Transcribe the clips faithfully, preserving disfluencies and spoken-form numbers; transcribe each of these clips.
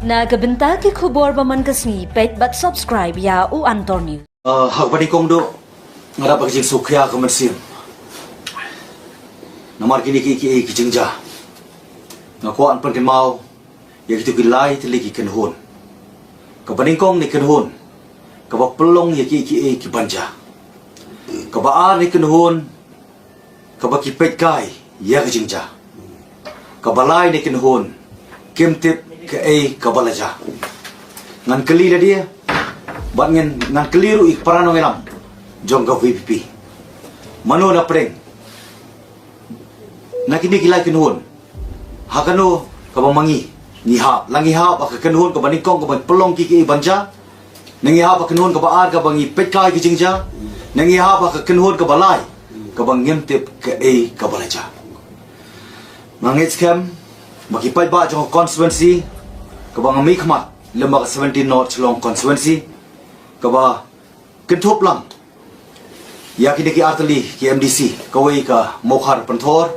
Na ka bynta ki khubor ba man ka sngi, peit bad subscribe ïa u Antor News. Uh, ha kaba nyngkong, nga dap ka jingsngewkhia ka mynsiem. Namar kine ki, ki, ki jingjia, nga kwah ban pynkynmaw ïa kito ki lai tylli ki kynhun. Kaba nyngkong ne kynhun kaba pynlong ïa ki, ki, ki ban jia. Kaba ar ne kynhun kaba ki peit kai ïa ka jingjia. Kaba lai ne kynhun kim tip kaei kaba la jia. Ngan kylli lade, bad ngan, ngan kylli ruh ïa ki para nongïalam jong ka VPP. Mano na pdeng na kine ki lai kynhun, ha kano kaba ma ngi ngi hap? La ngi hap ha ka kynhun kaba nyngkong kaba pynlong ki, ki ban jia? Ne ngi hap ha ka kynhun kaba ar kaba ngi peit kai ki jingjia? Ne ngi hap ha ka kynhun kaba lai kaba ngim tip kaei kaba la jia? Nga ngeit skhem ba ki paidbah jong ka constituency kaba nga mihkhmat, lem bad ka seventeen North Shillong constituency, kaba kynthup lang ïa kine ki artylli ki MDC, kawei ka Mawkhar Pynthor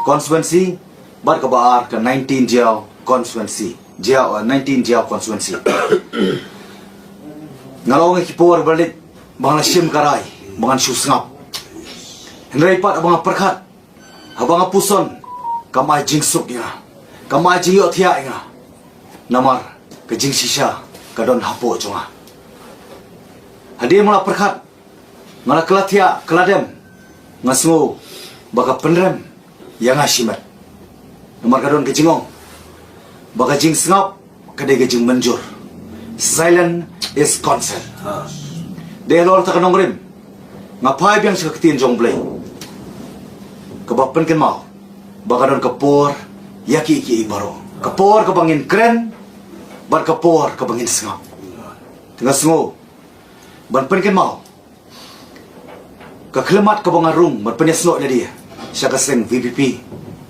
constituency, bad kaba ar ka nineteen Jaïaw constituency. Jaïaw, uh, nineteen Jaïaw constituency. Nga la ong ha ki por ba la leit ba nga la shim ka rai ba ngan shu sngap. Hynrei pat haba nga pyrkhat, haba nga puson, kam ai jingsuk ïa nga, kam ai jingïohthiah ïa nga. Namar ka jingshisha ka don hapoh jong nga. Hadien ba nga la pyrkhat, nga la kylla thiah, kylla dem, nga sngew ba ka pynrem ïa nga shimet. Namar ka don ka jingong ba ka jingsngap ka dei ka jingmynjur. Silence is consent. Dei halor kata ka nongrim nga phai biang sha ka ktien jong U Blei, kaba pynkynmaw ba ka don ka por ïa ki, ki baroh. Ka por kaba ngin kren bad ka por kaba ngin sngap. Te nga sngew ban pynkynmaw ka khyllipmat kaba nga rung ban pynïasnoh ïa lade sha ka seng VPP.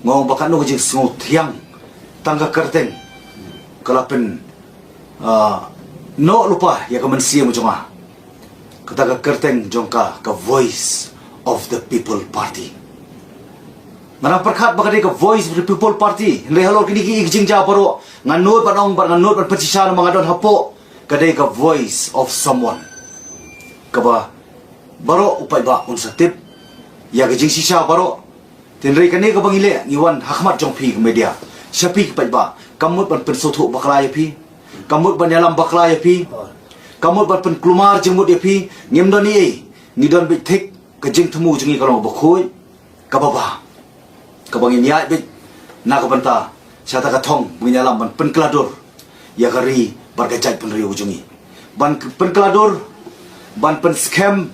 Nga ong ba katno ka jingsngewthiang, tang ka kyrteng ka la pyn, ah, noh lypa ïa ka mynsiem jong nga. Kata ka kyrteng jong ka, ka Voice of the People Party. Nga dang pyrkhat ba ka dei ka Voice of the People Party, hynrei halor kine ki jingjia baroh, nga nud ban ong bad nga nud ban pynshisha namar nga don hapoh, ka dei ka voice of someone. Kaba baroh u paidbah un sa tip ïa ka jingshisha baroh. Hynrei kane kaba ngi leh, ngi wan ha khmat jong phi ka media, sha phi ki paidbah, kam mut ban pynsngewthuh bakla ïa phi, kam mut ban ïalam bakla ïa phi, kam mut ban pynkulmar jingmut ïa phi. Ngim don ei ei, ngi don beit thik, ka jingthmu jong ngi ka long kaba khuid, kaba bha, kaba ngin ïaid beit na ka bynta sha kata ka thong ba ngin ïalam ban pynkylla dur ïa ka ri bad ka jaitbynriew jong ngi. Ban k-, pynkylla dur, ban pynskhem,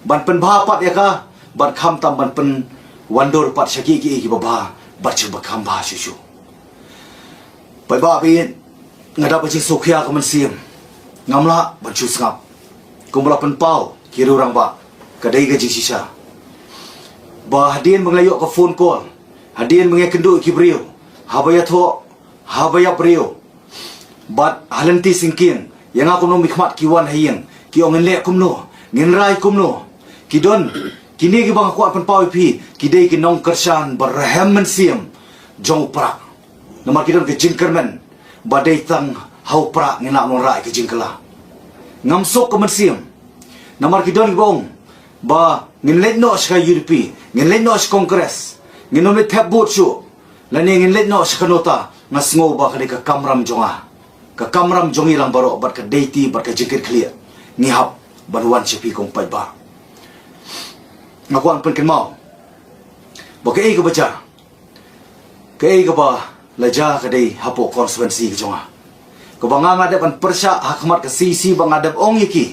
ban pynbha pat ïa ka, bad khamtam ban pynwandur pat sha ki, ki, kiba bha bad sha kiba kham bha shuh shuh. Paidbah ba ïeit, nga dap ka jingsngewkhia ka mynsiem, ngam lah ban shu sngap. Kumba la pynpaw ki riew rangbah, ka dei ka jingshisha. Ba hadien ba nga la ïoh ka phone call, hadien ba nga ïakynduh ïa ki briew, haba ïathoh, haba ïap briew, bad ha lynti syngkien, ïa nga kumno, mihkhmat ki wan ha ïing, ki ong ngin leh kumno, ngin rai kumno. Ki don, kine kiba nga kwah pynpaw ïa phi, ki dei ki nongkyrshan ba rhem mynsiem jong u Prah. Namar ki don ka jingkyrmen ba dei tang ha u Prah ngin lah ban wanrah ïa ka jingkylla. Ngam suk ka mynsiem. Namar ki don kiba ong ba ngin leit noh sha ka UDP, ngin leit noh sha Congress, ngin ym leit thep vote shuh, lane ngin leit noh sha ka NOTA. Nga sngew ba ka dei ka kamram jong nga, ka kamram jong ngi lang baroh, bad ka dei ti bad ka jingkitkhlieh ngi hap ban wan sha phi ko paidbah. Nga kwah pynkynmaw ba kaei kaba jia, kaei kaba la jia ka dei hapoh constituency ka jong nga, kaba nga, nga dep ban pyrshah ha khmat ka CEC, ba nga dep ong ïa ki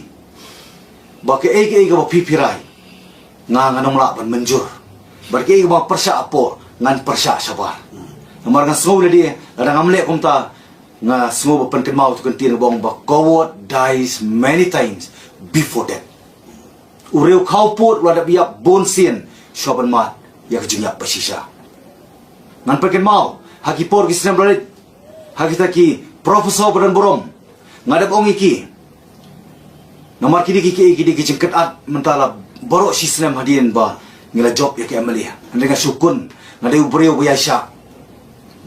ba kaei kaei kaba phi phi rai, nga, ngan ym lah ban mynjur. Bad kaei kaba nga pyrshah hapoh, ngan pyrshah shabar. Namar nga sngew lade, lada ngam leh kumta, nga sngew ba pynkynmaw ïa ka ktien kaba ong ba coward dies many times before death. U riew khawpud u la dep ïap bun sien shuwa ban mad ïa ka jingïap ba shisha. Ngan pynkynmaw, ha ki por ki snem ba la leit, ha kita ki professor ba don burom, nga dep ong ïa ki, namar kine ki, ki, ki dei ki jingkynad mynta la baroh shi snem hadien ba ngi la jop ïa ka MLA. Hynrei nga shu khun, nga dei u briew ba ïaishah,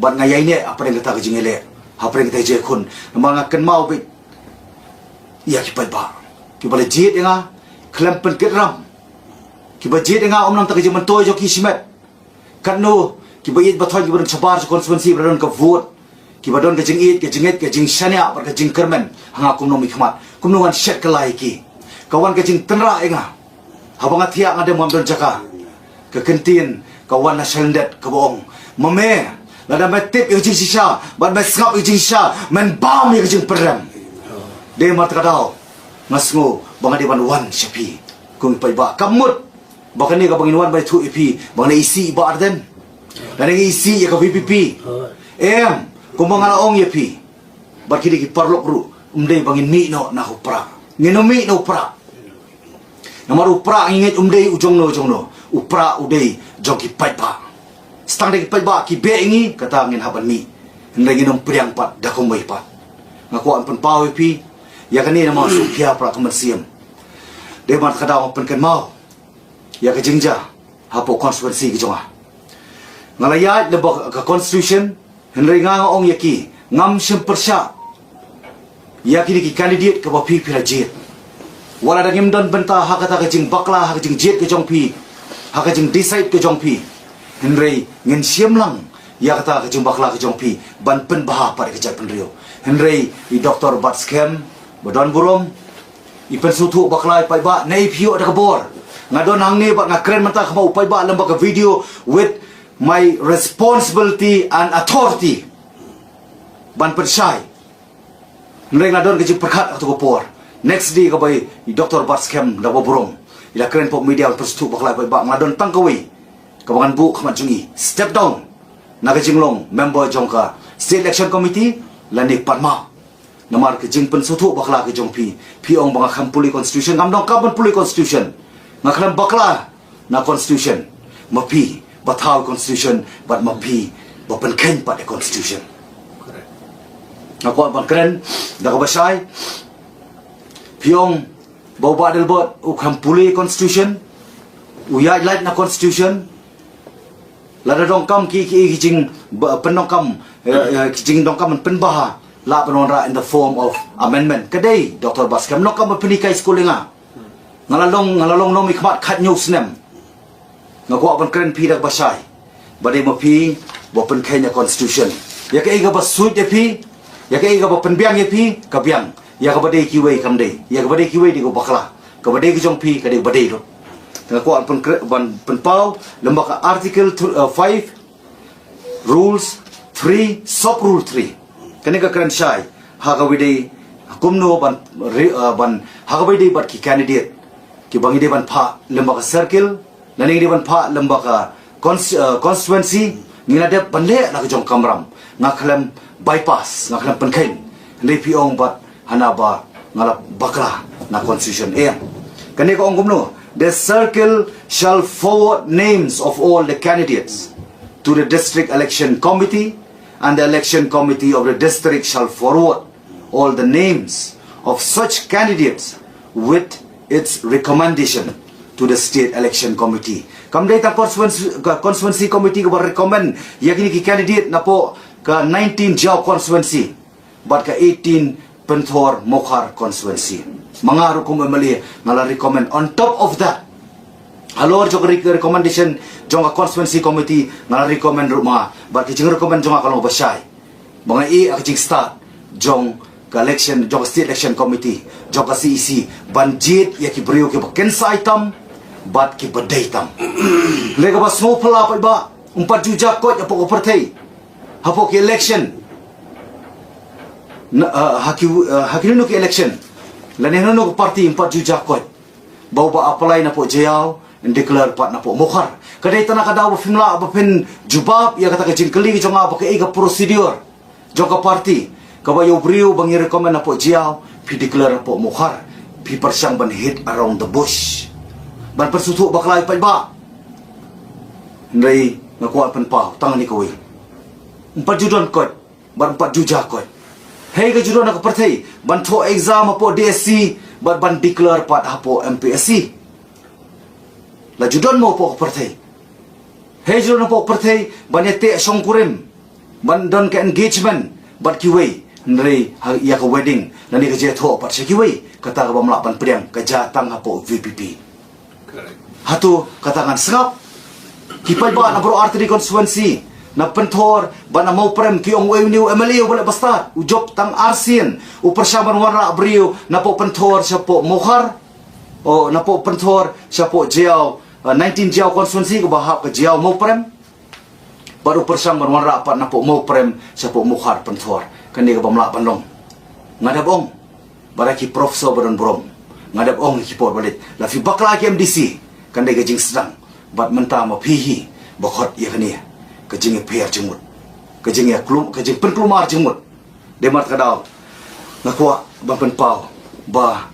bad nga ïaineh hapdeng kata ka jingïaleh. Hapdeng kita ki jingkhun namar nga kynmaw beit ïa ki paidbah kiba la jied ïa nga khlem pynkit ram, kiba jied ïa nga ym nang tang ka jingmyntoi jong ki shimet. Katno kiba ïeit ba thoh kiba don shabar sha constituency ba don ka vote, kiba don ka jingïeit, ka jingngeit, ka jingshaniah bad ka jingkyrmen ha nga kum u nongmihkhmat. Kumno ngan shet kylla ïa ki? Ka wan ka jingtynrah ïa nga. Haba nga thiah nga dem ngam don jaka. Ka kyntien ka wan na shalyndet kaba ong, ma me, lada me tip ïa ka jingshisha bad me sngap ïa ka jingshisha, men bam ïa ka jingpyrem. Dei namar kata ka daw nga sngew ba nga dei ban wan sha phi. Kum paidbah, kam mut ba kane kaba ngin wan ban ïathuh ïa phi ba ngi isih ïa i Bah Ardent, lane ngi isih ïa ka VPP. Em, kumba nga la ong ïa phi bad kine ki paralok ruh, ym dei ba ngin mih noh na u prah. Ngin ym mih na u prah. Namar u prah ngi ngeit um dei u jong no jong no. U prah u dei jong ki paidbah. Tang da ki paidbah ki beh ïa ngi, kata ngin hap ban mih. Hynrei ngin ym pdiang pat da kumwei pat. Nga kwah ban pynpaw ïa phi ïa kane namar shu khia prah ka mynsiem. Dei namar kata nga pynkynmaw ïa ka jingjia hapoh constituency ka jong nga. Nga la ïaid lyngba ka constitution, hynrei nga nga ong ïa ki, ngam shym pyrshah ïa kine ki candidate kaba phi phi la jied. Wat la da ngim don bynta ha kata ka jingbakla, ha ka jingjied ka jong phi, ha ka jingdecide ka jong phi, hynrei ngin shim lang ïa kata ka jingbakla ka jong phi ban pynbha pat ïa ka jaitbynriew. Hynrei i Doktor Batskhem ba don burom, i pynsngewthuh bakla ïa i paidbah, ne i phi ïoh da ka bor. Nga don hangne bad nga kren mynta kum u paidbah lyngba ka video with my responsibility and authority ban pynshai. Hynrei nga don ka jingpyrkhat ha kato ka por. Next day kaba i Doktor Batskhem da ba burom, i la kren hapoh media ban pynsngewthuh bakla ïa i paidbah, nga don tang kawei kaba ngan buh khmat jong i, step down na ka jinglong member jong ka State Election Committee lane pat map. Namar ka jingpynsngewthuh bakla ka jong phi, phi ong ba nga khlem pule constitution. Ngam donkam ban pule constitution. Nga khlem bakla na constitution. Ma phi ba thaw constitution bad ma phi ba pynkheiñ pat ïa constitution. Nga kwah ban kren da kaba shai. Phi ong ba u Bah Adelbert u khlem pule constitution, u ïaid lait na constitution. Lada donkam ki, ki, ki jing ba, pyndonkam, eh, eh, ki jingdonkam ban pynbha, lah ban wanrah in the form of amendment. Ka dei Doktor Batskhem, donkam ban pynhikai skul ïa nga. Nga la long, nga la long nongmihkhmat khathynñiew snem. Nga kwah ban kren phi da kaba shai ba dei ma phi ba pynkheiñ ïa constitution. Ïa kaei kaba suit ïa phi, ïa kaei kaba pynbiang ïa phi, ka biang. Ïa kaba dei kiwei kam dei. Ïa kaba dei kiwei dei ka bakla. Kaba dei ka jong phi ka dei kaba dei ruh. Nga kwah ban pynkre-, ban pynpaw lyngba ka Article th-, uh, five, Rules three, Sub Rule three. Kane ka kren shai ha kaba dei kumno ban re-, uh, ban ha kaba dei bad ki candidate kiba ngi dei ban phah lyngba ka circle, lane ngi dei ban phah lyngba ka cons-, uh, constituency, ngi la dep ban leh la ka jong ka kamram. Nga khlem bypass, nga khlem pynkheiñ. Hynrei phi ong bad hana ba nga la bakla na constitution. Eh, kane ka ong kumno? The circle shall forward names of all the candidates to the district election committee, and the election committee of the district shall forward all the names of such candidates with its recommendation to the state election committee. Kam dei tang constituency, ka constituency committee kaba recommend ïa kine ki candidate napoh ka nineteen Jaïaw constituency bad ka eighteen Pynthor Mawkhar constituency. Ma nga ruh kum MLA nga la recommend. On top of that, halor jong ka re-, recommendation jong ka constituency committee, nga la recommend ruh ma nga. Bad ka jingrecommend jong nga ka long ba shai. Ba nga ïoh ka jingstad jong ka election, jong ka state election committee, jong ka CEC, ban jied ïa ki briew kiba kynsai tam bad kiba dei tam. Lei kaba sngewphylla pat ba ym pat ju ja koit hapoh ka pyrthei, hapoh ki election. Na, ah, ha ki, ah, ha ki nunu ki election, lane nunu ki party ym pat ju ja koit ba uba apply napoh Jaïaw yn declare pat napoh Mawkhar. Ka dei tang na ka daw ba phim lah ba phin jubab ïa kata ka jingkylli ka jong nga ba kaei ka procedure jong ka party kaba ïa u briew ba ngi recommend napoh Jaïaw phi declare napoh Mawkhar. Phi pyrshang ban hit around the bush, ban pynsngewthuh bakla ïa paidbah. Hynrei nga kwah pynpaw tang kane kawei. Ym pat ju don koit bad ym pat ju ja koit. Hei ka ju don ha ka pyrthei ban thoh exam hapoh DSC bad ban declare pat hapoh MPSC? La ju don mo hapoh ka pyrthei? Hei ju don hapoh ka pyrthei ban ïateh shongkurim, ban don ka engagement, bad kiwei, hynrei ha ïa ka wedding lane ka jingïathoh pat sha kiwei, kata ka bym lah ban pdiang, ka jia tang hapoh VPP. Hato kata ngan sngap? Ki paidbah na baroh artylli constituency, na Pynthor bad na Mawprem, ki ong uei une u MLA uba leh bastad, u jop tang arsien, u pyrshang ban wanrah briew napoh Pynthor shapoh Mawkhar, o napoh Pynthor shapoh Jaïaw, uh, nineteen Jaïaw constituency kaba hap ka Jaïaw Mawprem. Bad u pyrshang ban wanrah pat napoh Mawprem shapoh Mawkhar Pynthor. Kane ka bym lah ban long. Nga dep ong, bad ki professor ba don burom, nga dep ong ki por ba leit, la phi bakla ki MDC, kane ka jingsdang. Bad mynta ma phi hi ba khot ïa kane ka jingïapher jingmut, ka jingïaklum, ka jingpynkulmar jingmut. Dei namar kata ka daw nga kwah ban pynpaw ba,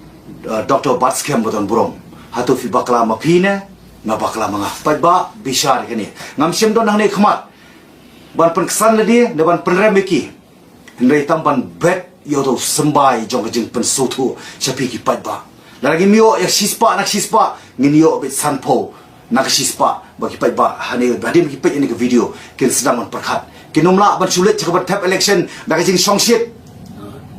uh, Doctor Batskhem ba don burom, hato phi bakla ma phi ne nga bakla ma nga? Paidbah, bishar ïa kane. Ngam shym don hangne khmat ban pynksan lade ne ban pynrem ïa ki, hynrei tang ban bet ïa uto u symbai jong ka jingpynsngewthuh sha phi ki paidbah. Lada ngim ïoh ïa ka shispah na ka shispah, ngin ïoh beit sanphew na ka shispah ba ki paidbah hangne, hadien ba ki peit ïa kane ka video, kin sdang ban pyrkhat. Kin ym lah ban shu leit sha kaban thep election da ka jingshongshit.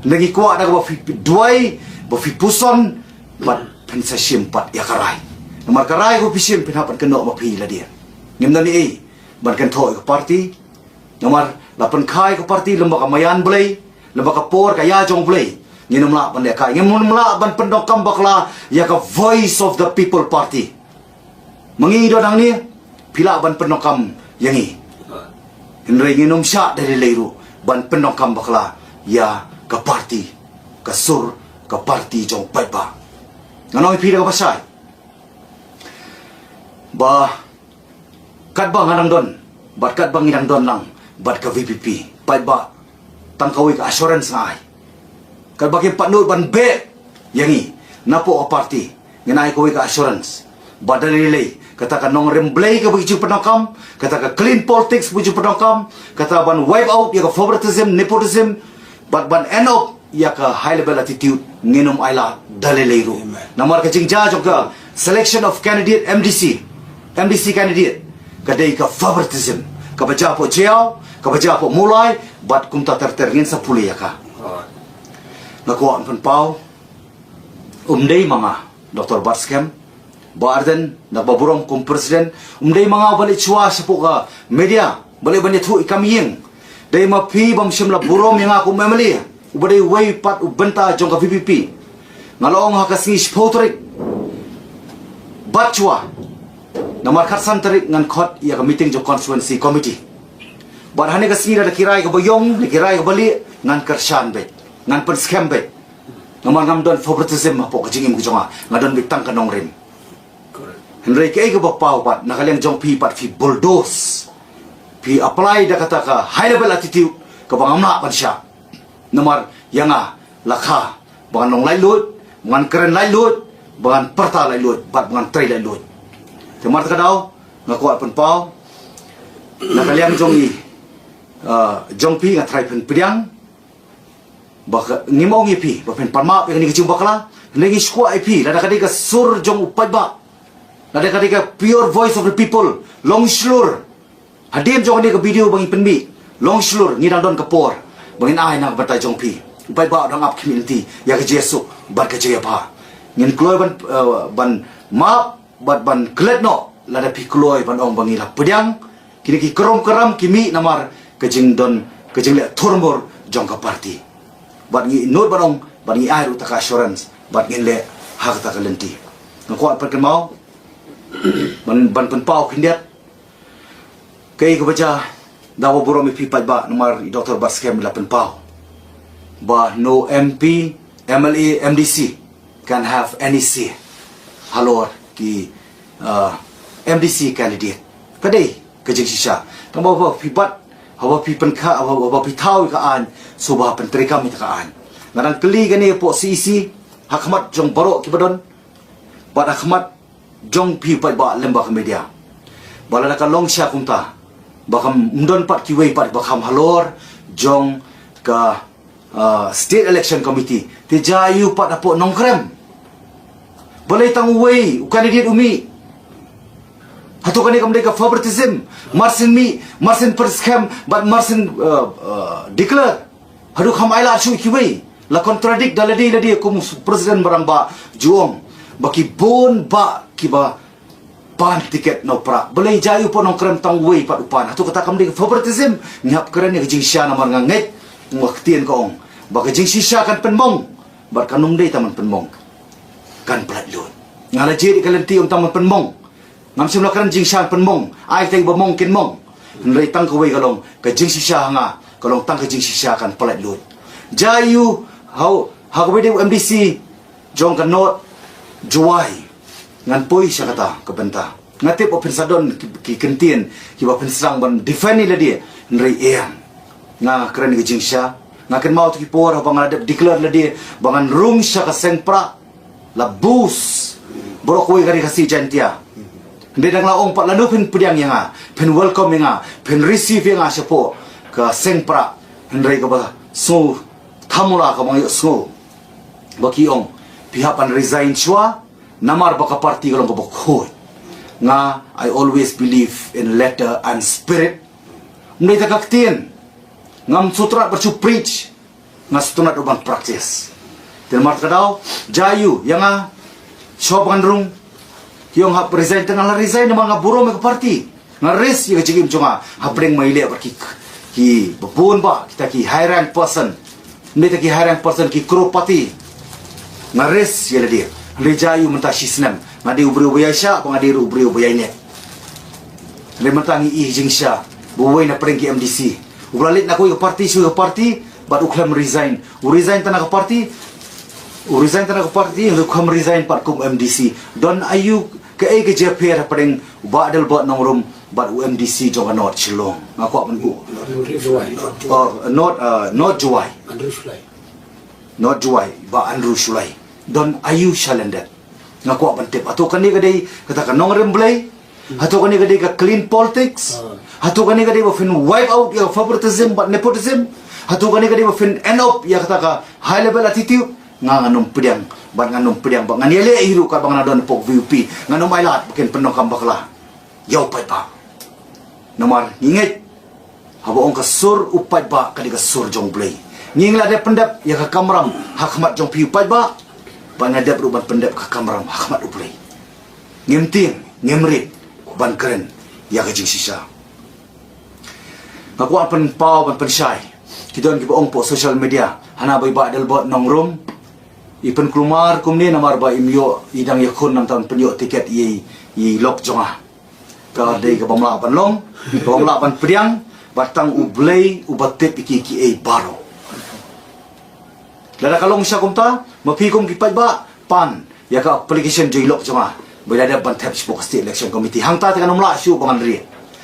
Ngi kwah da kaba phi duwai, ba phi puson, bad phin sa shim pat ïa ka rai. Namar ka rai kaba phi shim, phin hap ban kynnoh ma phi lade. Ngim don ei ei ban kynthoh ïa ka party. Namar la pynkha ïa ka party lem bad ka maïan Blei, lem bad ka por ka ïa jong Blei, ngin ym lah ban lehkai, ngin ym lah ban pyndonkam bakla ïa ka Voice of the People Party. Ma ngi don hangne, phi lah ban pyndonkam ïa ngi, hynrei ngin ym shah da lei lei ruh ban pyndonkam bakla ïa ka party, ka sur ka party jong u paidbah. Ngan ong ïa phi da kaba shai ba katba nga dang don bad katba ngi dang don lang bad ka VPP, paidbah, tang kawei ka assurance nga ai. Katba kim pat nud ban beh ïa ngi napoh ka party, ngin ai kawei ka assurance ba da lei lei kata ka nongrim Blei kaba ngi ju pyndonkam, kata ka clean politics ba ngi ju pyndonkam, kata ban wipe out ïa ka favoritism, nepotism, bad ban end up ïa ka high level attitude, ngin ym ailad da lei lei ruh. Amen. Namar ka jingjia jong ka selection of candidate MDC, MDC candidate, ka dei ka favoritism kaba jia hapoh Jaïaw, kaba jia hapoh Mawlai, bad kumta ter ter, ngin sa pule ïa ka. Nga kwah ban pynpaw, um dei ma nga, Doctor Batskhem, Bah Ardent, na kaba burom kum president, um dei ma nga ba leit shuwa shapoh ka media, ba leit ban ïathuh ïa ka kam ïing. Dei ma phi bym shym la burom ïa nga kum MLA, uba dei uwei pat u bynta jong ka VPP. Nga la ong ha ka sngi shiphew tarik bad shuwa, namar khatsan tarik ngan khot ïa ka meeting jong constituency committee. Bad hangne ka sngi lada ki rai kaba ïong, lada ki rai kaba lieh, ngan kyrshan beit, ngan pynskhem beit. Namar ngam don favoritism hapoh ka jingim ka jong nga, nga don beit tang ka nongrim. Hynrei kaei kaba paw pat, na ka liang jong phi pat phi bulldoze, phi apply da kata ka high level attitude kaba ngam lah ban shah. Namar ïa nga la kha ba ngan long laitluid, ba ngan kren laitluid, ba ngan pyrta laitluid, bad ba ngan trei laitluid. Te namar kata ka daw nga kwah pynpaw, na ka liang jong i, ah, jong phi nga tharai phin pdiang, ba ka, ngim ong ïa phi ba phin pan map ïa kane ka jingbakla, hynrei ngi shu kwah ïa phi, lada ka dei ka sur jong u paidbah, lada ka dei ka pure voice of the people, long shlur. Hadien jong kane ka video ba ngi pynmih, long shlur, ngi dang don ka por ba ngin ai na ka bynta jong phi. U paidbah u dang ap khmih lynti ïa ka jingsuk bad ka jingïabha. Ngin kloi ban, eh, ban map bad ban klet noh lada phi kloi ban ong ba ngi la pdiang kine ki krum kram ki mih namar ka jingdon, ka jingleh thurmur jong ka party. Bad ngi nud ban ong, bad ngi ai ruh kata ka assurance, bad ngin leh ha kata ka lynti. Nga kwah pat kynmaw ban, ban pynpaw khyndiat kaei kaba jia, da kaba burom ïa phi paidbah, namar i Doctor Batskhem i la pynpaw ba no MP, MLA, MDC can have any say halor ki, uh, MDC candidate. Ka dei ka jingshisha. Tang ba haba phi bat, haba phi pynkha, haba, haba phi thaw ïa ka aiñ, sngewbha pyntreikam ïa ka aiñ. Nga dang kylli kane hapoh CEC, ha khmat jong baroh kiba don, bad ha khmat jong phi paidbah lem bad ka media, ba lada ka long shisha kumta, ba kam don pat kiwei pat ba kham halor jong ka, ah, State Election Committee, te jia aïu pat hapoh Nongkrem? Balei tang uwei u candidate u mih? Hato kane kam dei ka favoritism? Mar syn mih, mar syn pynskhem, bad mar syn, ah, ah, declare. Haduh kham ailad shuh ïa kiwei. La contradict da lade lade kum President Marang ba ju ong ba ki bun bah kiba pan tiket na u Prah. Balei jia ïa u Pohnongkrem tang uwei pat u pan? Hato kata kam dei ka favoritism? Ngi hap kren ïa ka jingshisha namar nga ngeit, nga ktien ka ong ba ka jingshisha kan pynmong. Bad kan ym dei tang ban pynmong, kan pynlait lut. Nga la jied ïa ka lynti ym tang ban pynmong. Ngam shym la kren jingshisha pynmong, ai tang ba mong kin mong. Hynrei tang kawei ka long ka jingshisha ha nga, ka long tang ka jingshisha kan pynlait lut. Jia ïa u ha, ha kawei de u M D C jong ka North Jowai. Ngan poi sha kata ka bynta. Nga tip ba phin sa don ki, ki kyntien kiba phin sdang ban defend ïa lade, hynrei em. Nga kren ka jingshisha. Nga kynmaw tu ki por haba nga la dep declare lade ba ngan rung sha ka seng Prah. La bus baroh kawei ka Ri Khasi Jaintia. Hynrei dang la ong pat lano phin pdiang ïa nga, phin welcome ïa nga, phin receive ïa nga shapoh ka seng Prah. Hynrei kaba sngew thamula kaba nga ïohsngew ba ki ong phi hap ban resign shuwa namar ba ka party ka long kaba khuid. Nga, I always believe in letter and spirit. Ym dei tang ka ktien. Ngam sngewtynnat ban shu preach. Nga sngewtynnat ruh ban practice. Te namar kata ka daw, jia ïa u, ïa nga, shuwa ba ngan rung, ki ong hap resign, te nga la resign namar nga burom ïa ka party. Nga risk ïa ka jingim jong nga hapdeng ba ngi leh bad ki, kiba bun bah kita ki high rank person. Ym dei tang ki high rank person, ki crorepati. Nga risk ïa lade. Hynrei jia ïa u mynta shi snem. Nga dei u briew ba ïaishah, ba nga dei ruh u briew ba ïaineh. Hynrei mynta ngi ïohi jingshisha ba uwei na pdeng ki M D C uba la leit na kawei ka party sha kawei ka party bad u khlem resign. U resign tang na ka party, u resign tang na ka party, hynrei u khlem resign pat kum M D C. Don aïu, kaei ka jingïapher hapdeng u Bah Adelbert Nongrum bad u M D C jong ka North Shillong? Nga kwah ban buh. North Jowai. Oh, North, uh, North Jowai. Andrew Shullai. North Jowai, Bah Andrew Shullai. Don aïu shalyndet? Nga kwah ban tip. Hato kane ka dei kata ka nongrim Blei? Hato kane ka dei ka clean politics? Ah. Hato kane ka dei ba phin wipe out ïa ka favoritism bad nepotism? Hato kane ka dei ba phin end up ïa kata ka high level attitude? Nga ngan ym pdiang, bad ngan ym pdiang, bad ngan ïaleh hi ruh katba nga don hapoh V U P. Ngan ym ailad ba kin pyndonkam bakla ïa u paidbah. Namar ngi ngeit haba ong ka sur u paidbah ka dei ka sur jong u Blei. Ngi la dep pyndep ïa ka kamram ha khmat jong phi u paidbah, bad nga dep ruh ban pyndep ka kamram ha khmat u Blei. Ngim tieng, ngim rit ban kren ïa ka jingshisha. Nga kwah pynpaw ban pynshai. Ki don kiba ong hapoh social media, hana ba i Bah Adelbert Nongrum i pynkulmar kumne namar ba im ïoh, i dang ïakhun namar ban pynïoh tiket ïa i lok jong nga. Ka dei kaba ym lah ban long, kaba ym lah ban pdiang, bad tang u Blei uba tip ïa ki, kiei baroh. Lada ka long sha kumta, ma phi kum ki paidbah pan ïa ka application jong i lok jong nga ba i la dep ban thep shapoh ka State Election Committee. Hangta te ngan ym lah shuh ba ngan rieh.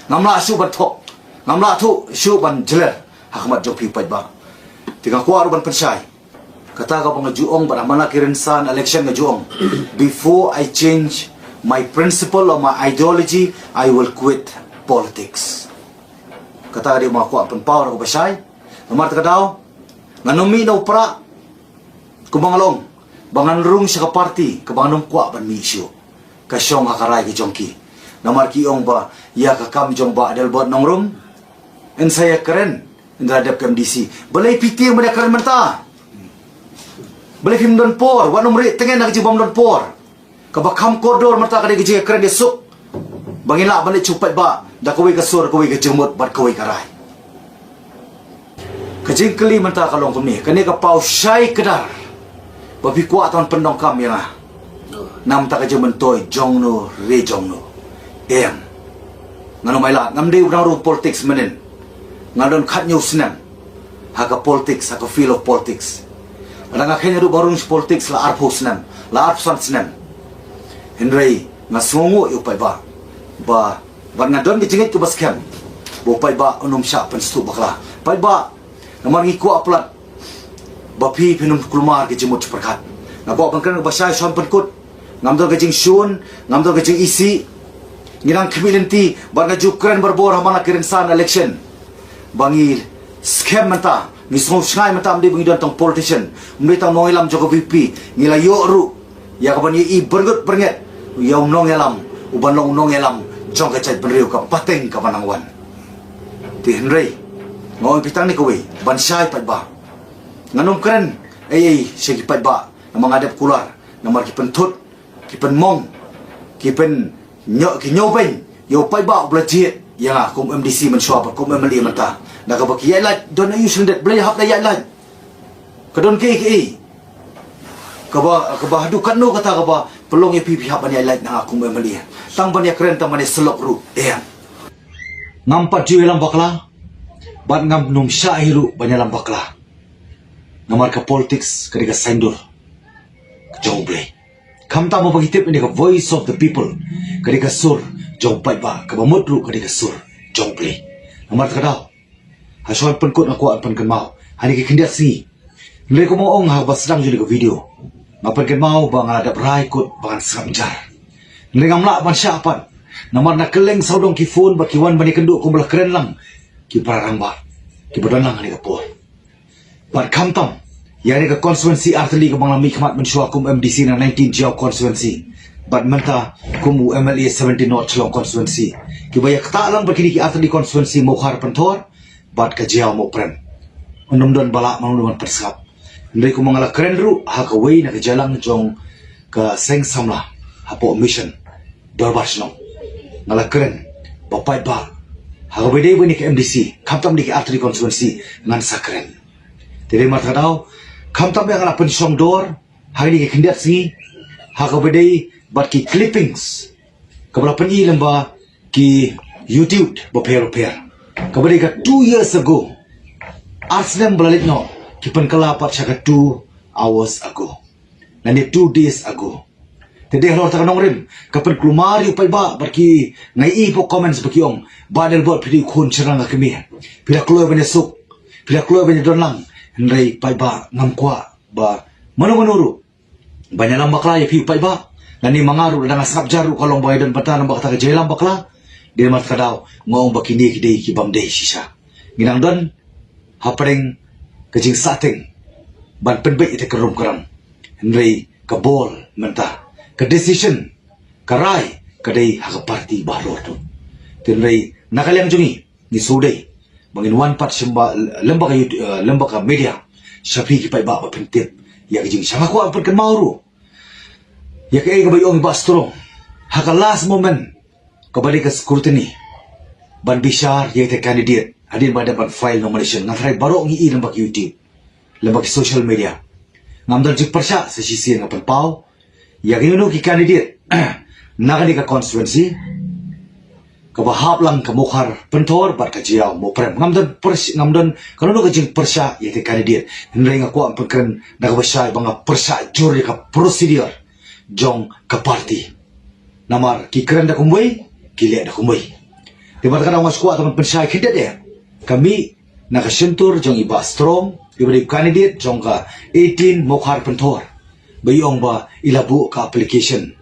Ngam lah shuh ban thok. Ngam lah thuh shuh ban jler ha khmat jong phi u paidbah. Te nga kwah ruh ban pynshai. Kata kaba nga ju ong bad ha man la ki rynsan election nga ju ong, "Before I change my principle or my ideology, I will quit politics." Kata ka dei ba nga kwah pynpaw da kaba shai. Namar kata ka daw, ngan ym mih na u Prah kumba nga la ong ba ngan rung sha ka party kaba ngan ym kwah ban mih shuh. Ka shong ha ka rai ka jong ki. Namar ki ong ba ïa ka kam jong Bah Adelbert Nongrum, yn sa ïakren ynda la dep ka M D C. Balei phi tieng ban ïakren mynta? Balei phim don por? Wat nym rieh tngen na ka jingbym don por. Kaba kham kordor mynta ka dei ka jingïakren ïasuk ba ngin lah ban leit sha u paidbah da kawei ka sur, kawei ka jingmut bad kawei ka rai. Ka jingkylli mynta ka long kumne, kane ka paw shai kdar ba phi kwah tang pyndonkam ïa nga na bynta ka jingmyntoi jong no re jong no. Em. Ngan ym ailad, ngam dei u nang rung politics mynnin. Nga don khathynñiew snem ha ka politics, ha ka field of politics. Lada nga kheiñ haduh ba nga rung sha politics la arphew snem, la arphew san snem. Hynrei nga sngewnguh ïa u paidbah ba, bad nga don ka jingngeit kaba skhem ba u paidbah un ym shah pynsngewthuh bakla. Paidbah, namar ngi kwah palat ba phi phin ym kulmar ka jingmut jingpyrkhat. Nga kwah ban kren kaba shai shuwa ban pynkut. Ngam don ka jingshun, ngam don ka jingisih. Ngi dang khmih lynti bad nga ju kren barabor ha man la ki rynsan election ba ngi skhem mynta, ngi sngewshngaiñ mynta, ym dei ba ngi don tang politician, ym dei tang nongïalam jong ka V P. Ngi la ïoh ruh ïa kaban ïohi byrngut byrnget ïa u nongïalam uban long u nongïalam jong ka jaitbynriew, ka pateng kaba nang wan. Te hynrei nga ong ïa phi tang ne kawei ban shai paidbah. Ngan ym kren ei ei sha ki paidbah namar nga dep kular, namar ki pynthut, ki pynmong, ki pyn nyo ki nyo beng ïa u paidbah u ba la jied ïa nga kum MDC mynshuwa bad kum MLA mynta. Na kaba ki ïaid lait don aïu shlyndet, balei hap da ïaid lait? Ka don kaei kaei kaba, kaba haduh katno kata kaba pynlong ïa phi phi hap ban ïaid lait na nga kum MLA? Tang ban ïakren, tang ban ïasyllok ruh em. Ngam pat ju ïalam bakla bad ngam nym shah hi ruh ban ïalam bakla. Namar ka politics ka dei ka saiñdur jong U Blei. Khamtam ba ki tip ïa ka voice of the people ka dei ka sur jong u paidbah, kaba mut ruh ka dei ka sur jong U Blei. Namar kata ka daw, ha shuwa ban pynkut nga kwah ban pynkynmaw ha kine ki khyndiat sngi. Hynrei kumba ong ha kaba sdang jong ka video, nga pynkynmaw ba nga la dep rai kut ba ngan sngap jar. Hynrei ngam lah ban shah pat namar na kylleng sawdong ki phone ba ki wan ban ïakynduh kumba la kren lang ki para rangbah kiba don lang ha kane ka por. Bad khamtam ïa kane ka constituency artylli kaba nga la mihkhmat mynshuwa kum MDC na nineteen Jaïaw constituency bad mynta kum u MLA seventeen North Shillong constituency, kiba ïa ktah lang bad kine ki artylli constituency Mawkhar Pynthor bad ka Jaïaw Mawprem. Ym don ba lah, ym don ban pynsngap. Hynrei kumba nga la kren ruh ha kawei na ka jingïalang jong ka seng samla hapoh Mission Dorbar Shnong, nga la kren ba paidbah, ha kaba dei ba ïa kane ka MDC, khamtam ïa kine ki artylli constituency, ngan sa kren. Te dei namar kata ka daw, khamtam ba nga la pynshong dor ha kine ki khyndiat sngi ha kaba dei bad ki clippings kaba la pyni lyngba ki YouTube bapher bapher, kaba dei ka two years ago. Ar snem ba la leit noh ki pynkylla pat sha ka two hours ago lane two days ago. Te dei halor kata ka nongrim ka pynkulmar ïa u paidbah bad ki, nga ïohi hapoh comments ba ki ong, "Bah Adelbert, phi dei u khun shynrang ka kmie, phi la kloi ban ïasuk, phi la kloi ban ïadon lang." Hynrei paidbah, ngam kwah ba mano mano ruh ban ïalam bakla ïa phi u paidbah. Lane ma nga ruh lada nga sngap jar ruh ka long ba nga ïadon bynta namar kata ka jingïalam bakla. Dei namar kata ka daw nga ong ba kine ki dei ki bym dei shisha. Ngi nang don hapdeng ka jingsahteng ban pynbeit ïa kata ka rum ka ram. Hynrei ka ball mynta, ka decision, ka rai ka dei ha ka party baroh tu. Te hynrei na ka liang jong ngi, ngi shu dei ba ngin wan pat sha ba, lem bad ka youth, eh, lem bad ka media, sha phi ki paidbah ba phin tip ïa ka jing, sha nga kwah pynkynmaw ruh ïa kaei kaba ong i Bah Strong ha ka last moment kaba dei ka scrutiny ban bishar ïa ka candidate hadien ba dep ban file nomination. Nga tharai baroh ngi i lem bad ka YouTube, lem bad ka social media. Ngam don jingpyrshah, sa shisien nga pynpaw ïa kino kino ki candidate na kane ka constituency kaba hap lang, ka Mawkhar Pynthor bad ka Jaïaw Mawprem. Ngam don pyrsh-, ngam don kano kano ka jingpyrshah ïa ki candidate. Hynrei nga kwah pynkren da kaba shai ba nga pyrshah jur ïa ka procedure jong ka party. Namar ki kren da kumwei, ki leh da kumwei. Te bad kata nga sngewkwah ban pynshai khyndiat ïa ka mih na ka shyntur jong i Bah Strong, iba dei u candidate jong ka eighteen Mawkhar Pynthor, ba i ong ba i la buh ka application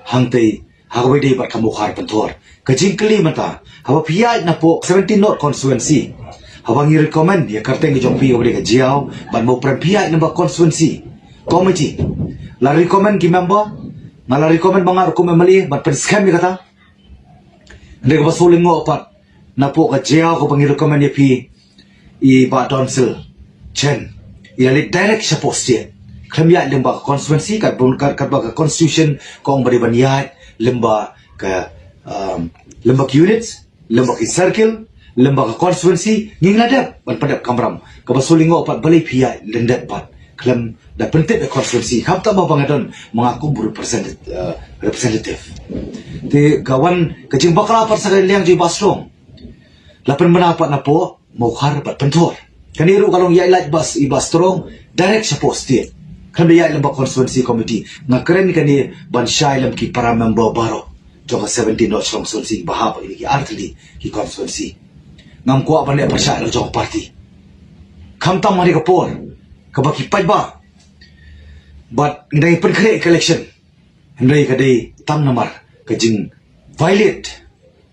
hangtei ha kaba ïadei bad ka Mawkhar Pynthor. Ka jingkylli mynta, haba phi ïaid napoh seventeen North constituency, haba ngi recommend ïa ka kyrteng ka jong phi kaba dei ka Jaïaw bad Mawprem, phi ïaid na ba constituency committee, la recommend ki member, nga la recommend ba nga ruh kum MLA ban pynskhem ïa kata. Hynrei kaba shu lyngngoh pat, napoh ka Jaïaw kaba ngi recommend ïa phi, i Bah Donsil Chen, i la leit direct shapoh state, khlem ïaid lyngba ka constituency, kat bun, kat, katba ka constitution ka ong ba dei ban ïaid lyngba ka, um, lyngba ki units, lyngba ki circle, lyngba ka constituency. Ngi la dep ban pyndep kamram. Kaba shu lyngngoh pat, balei phi ïaid lyndet pat khlem da pyntip ïa ka constituency? Khamtam ba nga don ma nga kum represent-, uh, representative. Te ka wan ka jingbakla pat sha ka liang jong i Bah Strong, la pynbna pat napoh Mawkhar bad Pynthor. Kane ruh ka long ïaid lait bad i Bah Strong direct shapoh state, khlem da ïaid lyngba constituency committee. Nga kren kane ban shai lem ki para member baroh jong ka seventeen North Shillong constituency ba hap ïa ki artylli ki constituency. Ngam kwah ban leh pyrshah la jong ka party. Khamtam ha kane ka por kaba ki paidbah bad ngi dang pynkhreh ka election, hynrei ka dei tang namar ka jing violate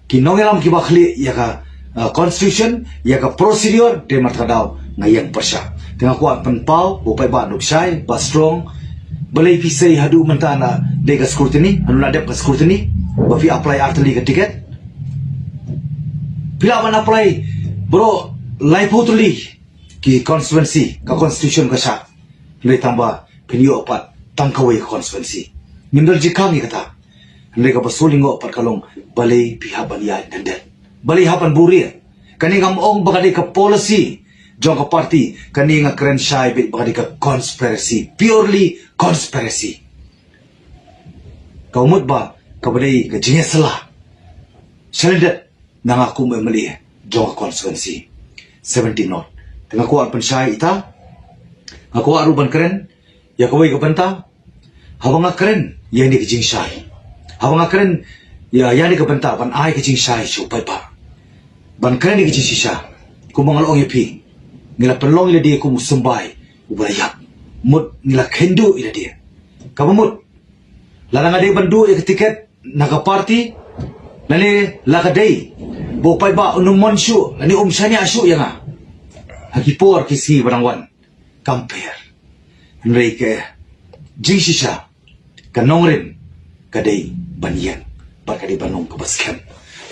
ki nongïalam kiba khlieh ïa ka, uh, constitution, ïa ka procedure. Te namar kata ka daw nga ïeng pyrshah. Te nga kwah pynpaw ba u paidbah un shai, Bah Strong, balei phi sei haduh mynta na dei ka scrutiny, haduh na dep ka scrutiny, ba phi apply artylli ka ticket? Phi lah ban apply baroh laiphew tylli ki constituency, ka constitution ka shah. Hynrei tang ba phin ïoh pat tang kawei ka constituency. Ngim don jingkhang ïa kata. Hynrei kaba sngewlyngngoh pat ka long balei phi hap ban ïaid dyndet, balei hap ban buhrieh. Kane ngam ong ba ka dei ka policy jong ka party, kane nga kren shai beit ba ka dei ka conspiracy, purely conspiracy. Ka mut ba kaba dei ka jingïasylla shalyndet na nga kum M L A jong ka constituency seventeen North. Te nga kwah pynshai ita, nga kwah ruh ban kren ïa kawei ka bynta. Haba nga kren ïa kane ka jingshai, haba nga kren ïa, ïa kane ka bynta ban ai ka jingshai sha u paidbah, ban kren ïa ka jingshisha, kumba nga la ong ïa phi, ngi la pynlong ïa lade kum u symbai uba la ïap. Mut ngi la kynduh ïa lade. Kaba mut, lada nga dei ban duh ïa ka tiket na ka party, lane la ka dei ba u paidbah un ym mon shuh lane um shaniah shuh ïa nga ha ki por ki sngi ba dang wan, kam pher. Hynrei ka jingshisha, ka nongrim ka dei ban ïeng bad ka dei ban long kaba skhem.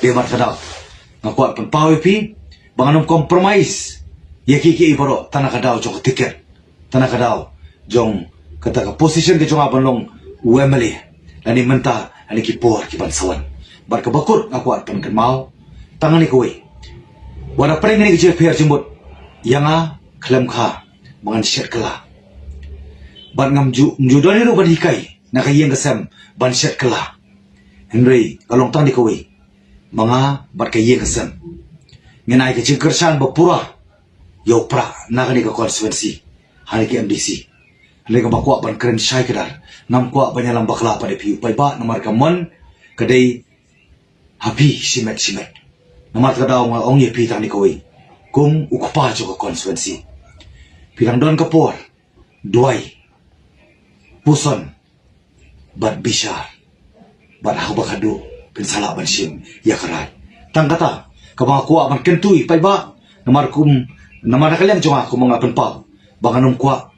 Dei namar kata nga kwah pynpaw ïa phi ba ngan ym compromise ïa kiei kiei baroh tang na ka daw jong ka tiket, tang na ka daw jong kata ka position ka jong nga ban long u M L A lane mynta lane ki por ki ban sa wan. Bad kaba kut nga kwah pynkynmaw tang kane kawei, wat la pyrshah kane ka jingpher jingmut ïa nga, khlem kha ba ngan shet kylla. Bad ngam ju, ngam ju don ruh ban hikai na ka ïing ka sem ban shet kylla. Hynrei ka long tang kane kawei, ma nga bad ka ïing ka sem ngin ai ka jingkyrshan ba pura ïa u prah na kane ka constituency ha kane ka M D C. Hynrei kaba kwah ban kren shai kdar, ngam kwah ban ïalam bakla pat ïa phi u paidbah, namar ka mon ka dei ha phi shimet shimet. Namar kata ka daw nga ong ïa phi tang kane kawei, kum u kpa jong ka constituency, phi dang don ka por duwai, puson bad bishar, bad ha kaba khadduh phin sa lah ban shim ïa ka rai. Tang kata kaba nga kwah ban kyntu ïa u paidbah, namar kum, namar na ka liang jong nga kumba nga la pynpaw ba ngan ym kwah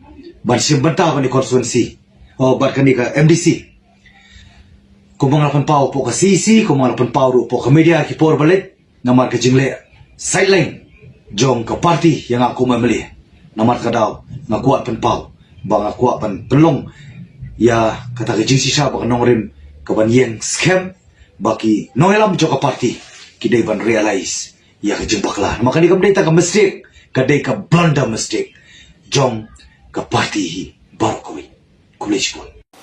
ban shim bynta bad kane ka constituency, oh, bad kane ka M D C. Kumba nga la pynpaw hapoh ka C E C, kumba nga la pynpaw ruh hapoh ka media ki por ba la leit, namar ka jingleh sideline jong ka party ïa nga kum M L A. Namar kata ka daw nga kwah pynpaw ba nga kwah ban pynlong ïa kata ka jingshisha ba ka nongrim ka ban ïeng skhem, ba ki nongïalam jong ka party ki dei ban realize ïa ka jingbakla. Namar kane kam dei tang ka mistake, ka dei ka blunder mistake jong ka party hi baroh kawei. Khublei shibun.